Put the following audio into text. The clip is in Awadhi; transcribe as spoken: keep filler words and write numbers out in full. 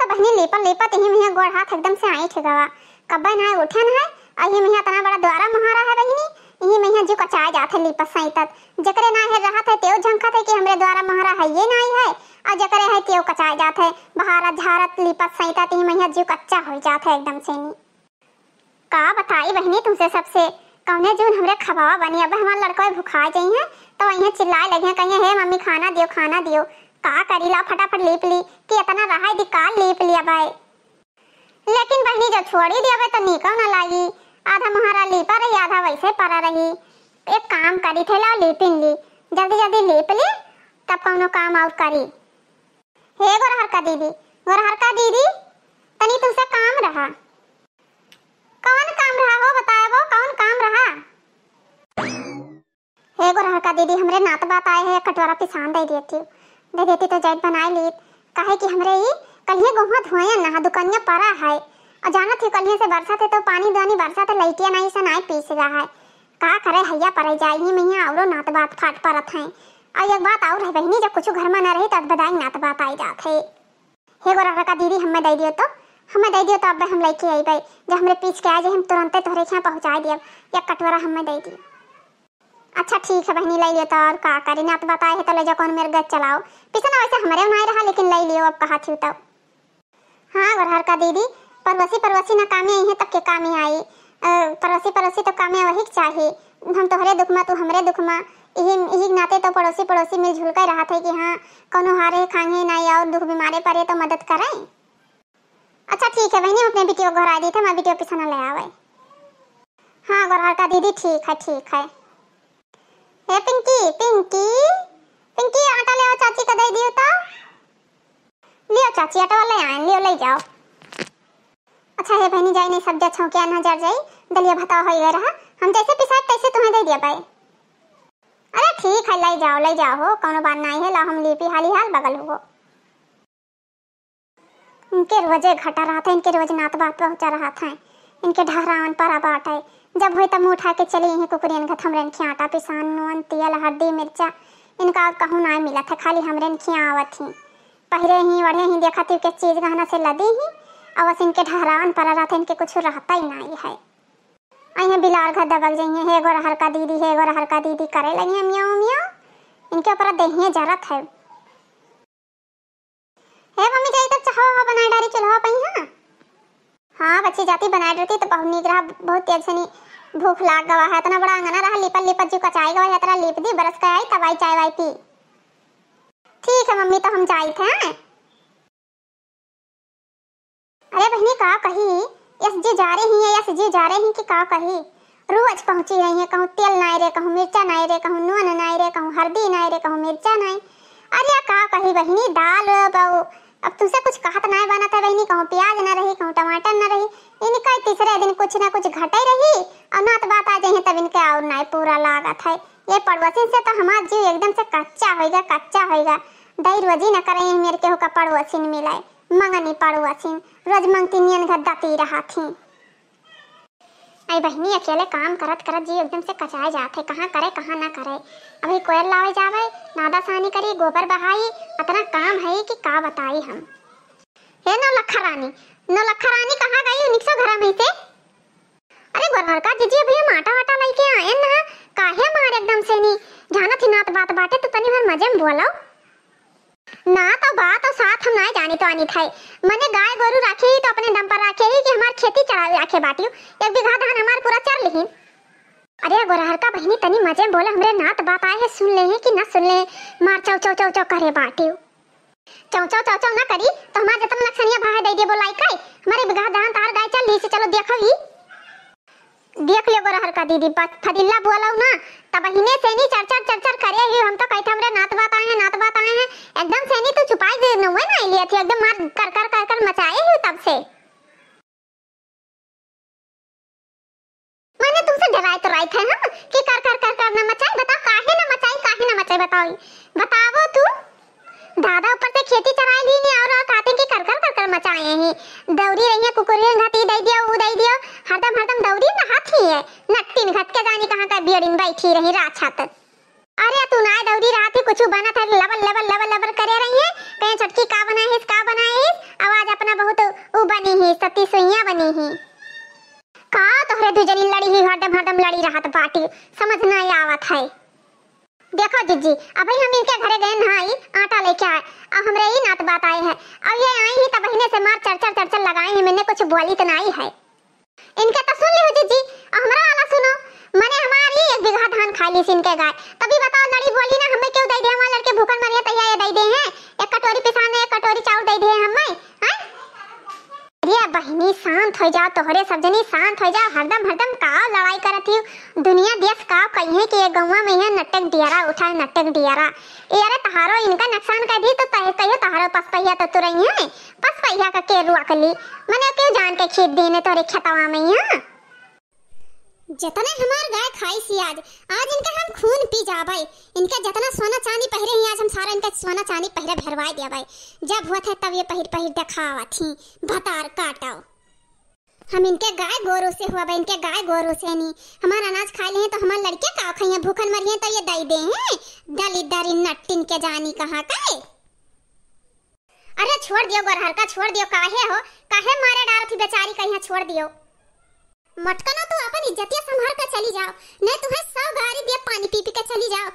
बहिनी, लीपत लीपत इही महिया गोड़ हाथ एकदम से आइठ गवा। कब्बे नाय उठे न है, अही महिया इतना बड़ा द्वारा मोहारा है बहिनी, इही महिया जीव कचाए जात है लीपत सैतत। जकरे नाय है रहत है, तेव झंखत है कि हमरे द्वारा मोहारा है ये नाय है, और जकरे है तेव कचाए जात है। बहारत झारत लीपत सैतत इही महिया जीव कच्चा हो जात है एकदम से नी। का बताई बहिनी तुमसे सबसे, कौने जून हमरे खबावा बनी। अब हमार लड़कोय भुखा जइहें तो वहीं चिल्लाए लगिहें, कहिहें, "हे मम्मी, खाना दियो, खाना दियो।" का करी, ला फटाफट लीप ली कि इतना रहा दी, का लीप ली अब आए। लेकिन बहिनी, जब छोड़ी दियाबे तो नीको ना लागी, आधा मोहारा लीपा रही, आधा वैसे परा रही। एक काम करी थे, लाओ लीपिन ली, जल्दी जल्दी लीप ली, तब कौनो काम और करी। हे गोरहरका दीदी, गोरहरका दीदी, तनी तुमसे काम रहा। कौन काम रहा हो, बताए वो, कौन काम रहा? हे गोरहरका दीदी, हमरे नात बात आए है, कटोरा पिसान दे देती, दे देती तो जैत बनाए लीत, काहे कि हमरे ई कल्हिए गोहुआ धोए ना, दुकनिया परा है, और जानत ही कल्हिए से बरसात है तो पानी दानी बरसात है, लइटिया नाई से नाई पीस गा है, का करे हैया परे जाई ही महिया, औरो नात बात फाट परत हैं। और एक बात और है बहिनी, जब कुछ घर में ना रही तो अदबदाई नात बात आई जात है। हे गोरहरका दीदी, हमें दे दियो तो, हमें दे दियो तो अब हम लेके अइबे। जब हमरे पीछ के आ जाए, हम तुरंते तोहरे यहाँ पहुँचाए दियब। या कटोरा हमें दे दियो। अच्छा ठीक है बहिनी, ले लियो तो और का करी, नात बात आए है तो ले जा, कौन मेर गज चलाओ। पिसना वैसे हमरे नाय रहा, लेकिन ले लियो अब कहा थी तब। हाँ गोरहरका दीदी, पड़ोसी पड़ोसी ना कामे आई है तब के कामे आई। अ, पड़ोसी पड़ोसी तो कामे वही के चाही। हम तोहरे दुख मा, तू हमरे दुख मा, इही इही नाते तो पड़ोसी पड़ोसी मिलजुल के रहत है कि हाँ, कौनो हारे खांगे नाई और दुख बीमारे परे तो मदद करें। अच्छा ठीक है बहिनी, हम अपने बिटियो को घरा दी थे, मैं बिटियो पिसना ले आवे। हाँ गोरहरका दीदी, ठीक है, ठीक है। हे पिंकी, पिंकी, पिंकी, आटा ले आओ, चाची का दे दियो तो। लियो चाची, आटा ले आए, लियो, ले जाओ। अच्छा हे बहिनी, जाई नहीं, सब्जी छौंकिया ना जर जाई, दलिया भतावा होई गए रहा, हम जैसे पिसाए तैसे तुम्हें दे दिया पाए। अरे ठीक है, ले जाओ, ले जाओ हो, कौनो बात नहीं है, लाओ हम लीपी हाली हाल बगल हो। इनके रोजे घटा रहत है, इनके रोज नात बात पहुँचा रहत है, इनके ढहरावन परा बाटे। जब होई तब मुँह उठा के चली यहीं कुकुरियन घत, हमरे इनके आटा पिसान, नून, तेल, हरदी, मिर्चा, इनका और कहूँ नाय मिलत है, खाली हमरे इनके आवत ही, पहिरे ही, ओढ़े ही, देखत ही के चीज गहना से लदी ही, और बस इनके ढहरावन परा रहत है, इनके कुछ रहता ही नाय है। अइहें बिलार घर दबक जइहें, "हे गोरहरका दीदी, हे गोरहरका दीदी," करे लगिहें म्याऊँ म्याऊँ, इनके ऊपर देहिए जरत है। हे मम्मी, जाई तब चाहो हो बनाए डारी चूल्हा पइहाँ। हाँ बच्ची, जाती बनाए डारती तो बहुत नीक रहा, बहुत तेज से नी भूख लाग गवा है, इतना बड़ा अंगना रहा, लिपल लिपल जीव कचाई गवा है, इतना लीप दी, बरस के आई तब आई चाय वाय पी। ठीक है मम्मी, तो हम जाई थे, हैं? अरे बहिनी, का कही, यस जी जा रही है, यस जी जा रही कि का कही। रोज पहुँची रही है, कहूँ तेल नाय रे, कहूँ मिर्चा नाय रे, कहूँ नून नाय रे, कहूँ हरदी नाय रे, कहूँ मिर्चा नाय। अरे का कही बहिनी, दाल बहु, अब तुमसे कुछ कहत नाय बनत है बहिनी, कहूँ प्याज ना रही, कहूँ टमाटर ना रही। इनका तीसरे दिन कुछ ना कुछ घटे रही और नात बात आ जाए तब इनके और नाय पूरा लागत है। ये पड़ोसिन से तो हमार जीव एकदम से कच्चा होइगा, कच्चा होइगा। दई रोजी न करे मेरे केहू का पड़ोसिन मिले, मंगनी पड़ोसिन, रोज मंगती नियन घर दती रहा थी। आई बहिनी, अकेले काम करत करत जीव एकदम से कचाए जात है, कहाँ करे, कहाँ ना करे। अभी कोयल लावे जावे, नादा सानी करी, गोबर बहाई, अतना काम है कि का बताई हम। हे नौलखा रानी, नौलखा रानी कहाँ गई? निकसो घरा में से। अरे गोरहरका जीजी, अभी हम आटा वाटा लइके आएन ना, काहे मार एकदम से नी? जानत ही नात बात बाटे तो तनी भर मजे में बोलो। ना तो बात और साथ हम नाय जानी तो आनी थाई। मने गाय गोरू राखे ही तो अपने दम पर राखे ही कि हमार खेती चलावे राखे बाटियो। एक बीघा धान हमार पूरा चर लिहिन। अरे गोरहरका बहिनी, तनी मजे में बोले, हमरे नात बात आए है, सुन ले हैं कि ना सुन ले हैं, मार चौ चौ चौ चौ करे बाटियो। चौचौ चौचौ ना करी तो हमार जतन लक्षणिया भाई दे दे बोलाई काई। हमारे बिगहा दहान तार गाय चल ली से चलो देखो ही। देख लियो गोरहरका दीदी, बस फदिल्ला बोलाऊ ना, तब बहिने से नी चर चर चर चर करे ही। हम तो कहते हमरे नात बात आए हैं, नात बात आए हैं, एकदम से नी तू चुपाई दे नौवे ना लिया थी, एकदम मार कर कर कर कर मचाए ही तब से। माने तुमसे डराए तो राई थे हम कि कर कर कर कर ना मचाई, बताओ काहे ना मचाई, काहे ना मचाई, बताओ, बतावो तू। दादा ऊपर से खेती चराए ली ने और, और कहते कि कर कर कर कर मचाए ही। दौरी रही है, कुकुरियन घाती दे दियो, ऊ दे दियो, हरदम हरदम दौरी ना हाथी है, नट्टिन घत के जानी कहाँ का बियड़िन बैठी रही राछत। अरे तू नाय दौरी रहती, कुछ बनत है, लबर लबर लबर लबर करे रही है। कहे छोटकी का बनाए हिस, का बनाए हिस? अब आज अपना ही, सती सुइया बनी ही। का तोहरे दुइ जनी लड़ी ही, हरदम हरदम लड़ी रहत बाटी, समझ ना आवत है। देखो जिज्जी, अबही हम इनके घरे गए नहाई, आटा लेके आए, अब हमरे ई नात बात आए है। अब ये आई ही तब बहिने से मार चरचर चरचर लगाए हैं, मैंने कुछ बोली तो नाई है। इनके तो सुन लियो जिज्जी, अब हमरा वाला सुनो। मने हमारी एक बीघा धान खा ली इनके गाय, तभी बताओ लड़ी बोली ना, हमें क्यों दे दे, हमारे लड़के भूखन मरिए तो ये दे दे हैं, एक कटोरी पिसान, एक कटोरी चाउर दे दे हमें, हैं? अरे बहिनी, शांत हो जाओ, तोहरे सब जनी शांत हो जाओ। हरदम हरदम का लड़ाई करत ही? दुनिया देश का कहिए कि ये गौवा में है नटक डियरा उठाए, नटक डियरा। ए, अरे तहारो इनका नुकसान कर दी तो तह-, कहियो तहारो पसपहिया तो तुरई है, पसपहिया का के रोक ली? मने क्यों जान के खेत देने तोहरे खेतवा में यहाँ? जितने हमार गाय खाई सी आज, आज इनका हम खून पी जाबै। इनका जितना सोना चांदी पहिरे ही, आज हम सारा इनका सोना चांदी पहिरे भरवाए देबै। जब होत है तब ये पहिर पहिर देखावत ही, भतार काटो। हम इनके गाय गोरू से हुआ बा, इनके गाय गोरू से नी। हमार अनाज खा लिए तो हमार लड़के का खाइए, भूखन मरिए तो ये दई दे हैं। दली दरी नट्टिन के जानी कहाँ का है। अरे छोड़ दियो गोरहर का, छोड़ दियो, काहे हो, काहे मारे डारत ही बेचारी का, यहाँ छोड़ दियो। मटकनो तू अपन इज्जतिया संभार के चली जाओ, नहीं तुम्हें सौ गारी दिए पानी पी पी के चली जाओ।